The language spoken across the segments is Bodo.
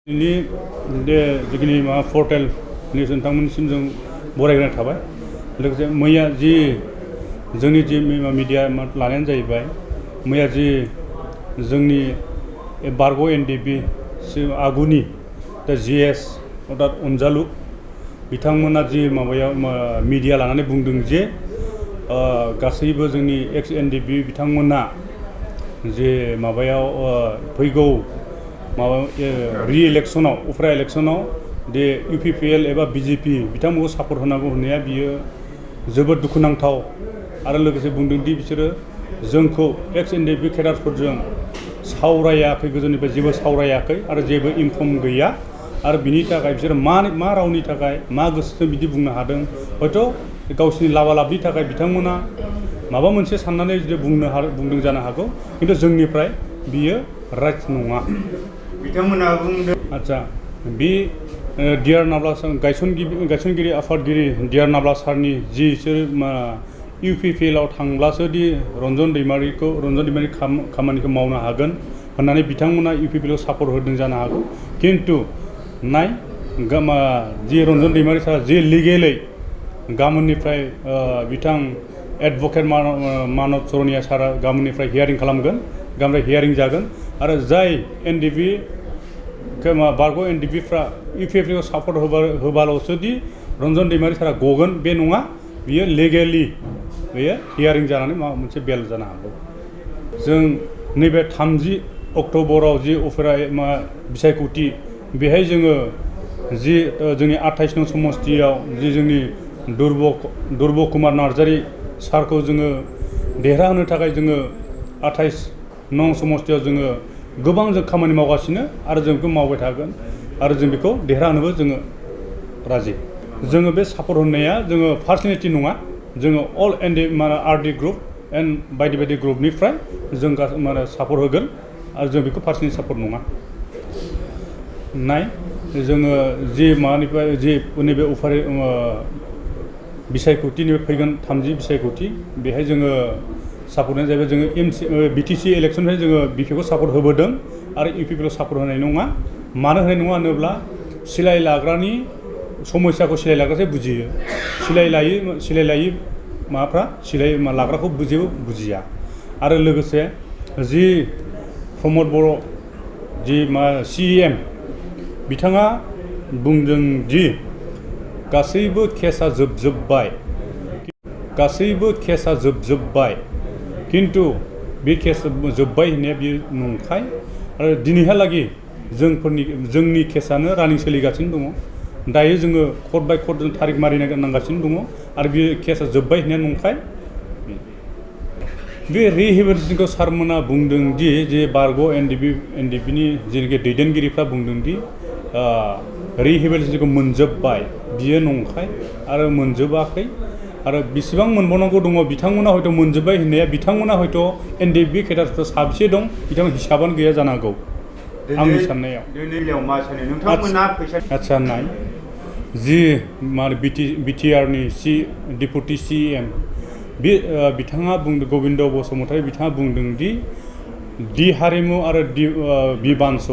जिखिनि पर्टेल निउस नोंथांमोननिसिम जों बरायग्रोनाय थाबाय। लोगोसे मैया जि जोंनि जि मिडिया लानायानो जाहैबाय मैया जि जोंनि बारग' एनडिएफबि आगुनि दा जिएस अर्थात अनजालु बिथांमोना जि माबायाव मिडिया लानानै बुंदों जे गासैबो जोंनि एक्स एनडिएफबि बिथांमोना जे माबायाव फैगौ रि इलेक्शनाव उफ्रा इलेक्शनाव दे इउपिपिएल एबा बिजेपि बिथांमोनखौ सापर्ट होनांगौ होननाया बियो जोबोद दुखुनांथाव। आरो लोगोसे बुंदोंदि बिसोरो जोंखौ एक्स एनडिएफबि केडारफोरजों सावरायाखै, गोजौनिफ्राय जेबो सावरायाखै आरो जेबो इनफर्म गैया। आरो बिनि थाखाय बिसोरो मा रावनि थाखाय मा गोसोजों बिदि बुंनो हादों, हयथ' गावसिनि लाबालाबनि थाखाय बिथांमोना माबा मोनसे साननानै जुदि बुंदों जानो हागौ, खिन्थु जोंनिफ्राय बियो राइट नङा। बिथांमोना बुंदों आच्चा बे डिआर नाब्ला गायसनगिरि आफादगिरि डिआर नाब्ला सारनि जि बिसोर इउपिपिएलआव थांब्लासो दि रन्जन दैमारि खामानिखौ मावनो हागोन होननानै बिथांमोना इउपिपिएलआव सापर्ट होदों जानो हागौ। खिन्थु जि रन्जन दैमारि सारा जि लिगेलै गाबोननिफ्राय बिथां एडभकेट मानब सरनिया सारा गाबोननिफ्राय हियारिं खालामगोन, गाबोननिफ्राय हियारिं जागोन। आरो जाय एनडिएफबि बारग' एनडिएफबिफ्रा इउपिपिएलखौ सापर्ट होबाल'सो दि रन्जन दैमारि सारा गगोन बे नङा, बियो लिगेलि बेयो हियारिं जानानै माबा मोनसे बेल जानो हागौ। जों नैबे 30 अक्ट'बराव जि उफेरा बिसायख'थि बेहाय जोङो जि जोंनि 28 नं समस्तियाव जि जोंनि दुर्ब कुमार नार्जारि सारखौ जोङो देरहाहोनो थाखाय जोङो 28 नं समस्तियाव जोङो गोबां जों खामानि मावगासिनो आरो जों बेखौ मावबाय थागोन आरो जों बेखौ देरहाहोनोबो जोङो राजि। जोङो बे सापर्ट होनाया जोङो पार्सनेलिटि नङा, जोङो अल आरडि ग्रुप एन्ड बायदि बायदि ग्रुपनिफ्राय जों सापर्ट होगोन आरो जों बेखौ पार्सनेलि सापर्ट नङा। जोङो जि माबानिफ्राय जि नैबे उफारि बिसायख'थिनिफ्राय फैगोन 30 बिसायख'थि बेहाय जोङो सापर्टआनो जाहैबाय जोङो बिटिसि इलेक्सननिफ्राय जोङो बिपिखौ सापर्ट होबोदों आरो इउपिपिएलखौ सापर्ट होनाय नङा। मानो होनाय नङा होनोब्ला सिलाय लाग्रानि समस्याखौ सिलाय लाग्रासो बुजियो, सिलाय लायै माबाफ्रा सिलाय लाग्राखौ जेबो बुजिया। आरो लोगोसे जि प्रमद बर' जि CEM बिथाङा बुंदों दि गासैबो केसा जोबजोब्बाय, खिन्थु बे केस जोब्बाय होननाया बियो नंखाय। आरो दिनैहालागै जोंनि केसानो रानिं सोलिगासिनो दङ। दायो जोङो कर्ट बाय कर्ट जों थारिख मारिनो नांगासिनो दङ आरो बे केसा जोब्बाय होननाया नंखाय। बे रिहेबिलिटेसनखौ सारमोना बुंदों दि जे बारग' एनडिएफबिनि जेनाखि दैदेनगिरिफ्रा बुंदों दि रिहेबिलिटेसनखौ मोनजोब्बाय, बियो नंखाय आरो मोनजोबाखै। आरो बेसेबां मोनबावनांगौ दङ बिथांमोना हयथ' मोनजोब्बाय होननाया बिथांमोना हयथ' एनडिएफबि केडारफोर साबेसे दं बिथांमोन हिसाबानो गैया जानो हागौ आंनि साननायाव। आच्चा जि बिटिआरनि डेपुटि CEM बिथाङा बुंदों, गबिन्द बसुमतारी बिथाङा बुंदों दि हारिमु आरो बि बान्स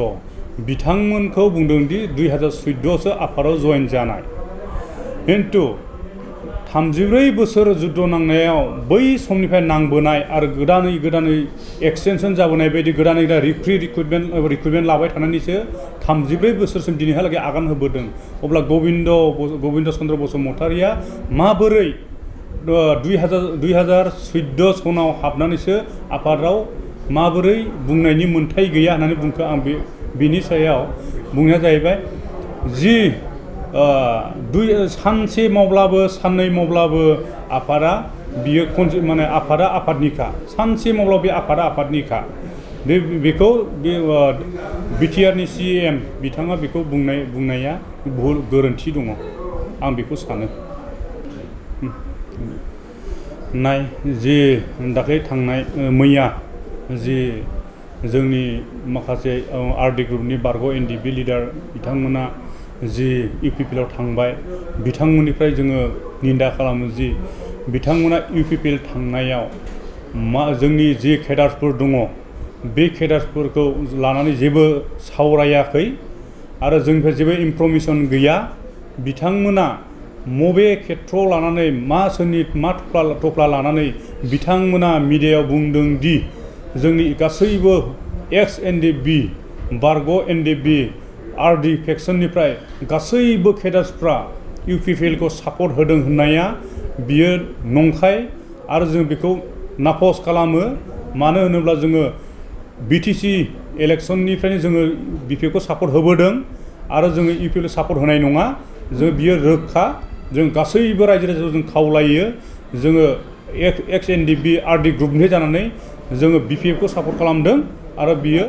बिथांमोनखौ बुंदों दि 2014आवसो आफादाव जयेन जानाय। खिन्थु 34 बोसोर जुद्ध नांनायाव बै समनिफ्राय नांबोनाय आरो गोदानै एक्सटेनसन जाबोनाय बायदि गोदानै रिक्रुटमेन्ट लाबाय थानानैसो 34 बोसोरसिम दिनैहालागै आगान होबोदों। अब्ला गबिन्द चन्द्र बसुमतारीया माबोरै 2014 सनाव हाबनानैसो आफादाव माबोरै बुंनायनि मोन्थाय गैया होननानै बुंखो? आं बिनि सायाव बुंनाया जाहैबाय जि सानसे मावब्लाबो साननै मावब्लाबो आफादा बियो आफादा आफादनिखा, सानसे मावब्लाबो बे आफादा आफादनिखा। बेखौ बे बिटिआरनि CEM बिथाङा बेखौ बुंनाया भुल, गोरोन्थि दङ, आं बेखौ सानो। जि दाख्लै थांनाय मैया जि जोंनि माखासे आरडि ग्रुपनि बारग' एनडिएफबि लिडार बिथांमोना जि इउपिपिएलआव थांबाय, बिथांमोननिफ्राय जोङो निन्दा खालामो जि बिथांमोना इउपिपिएल थांनायाव जोंनि जि केडारफोर दङ बे केडारफोरखौ लानानै जेबो सावरायाखै आरो जोंनिफ्राय जेबो इनफरमेसन गैया बिथांमोना मबे खेथ्रआव लानानै मा सोरनि मा थफ्ला लानानै बिथांमोना मिडियायाव बुंदों दि जोंनि गासैबो एक्स एनडिएफबि बारग' एनडिएफबि आरडि फेक्सननिफ्राय गासैबो केडार्सफ्रा इउपिपिएलखौ सापर्ट होदों होननाया बियो नंखाय आरो जों बेखौ नाफस खालामो मानो होनोब्ला जोङो बिटिसि इलेक्सननिफ्रायनो जोङो बिपिएफखौ सापर्ट होबोदों आरो जोङो इउपिपिएलखौ सापर्ट होनाय नङा जों बियो रोखा जों गासैबो रायजो राजाखौ जों खावलायो जोङो एक्स एनडिएफबि आरडि ग्रुपनि जानानै जोङो बिपिएफखौ सापर्ट खालामदों आरो बियो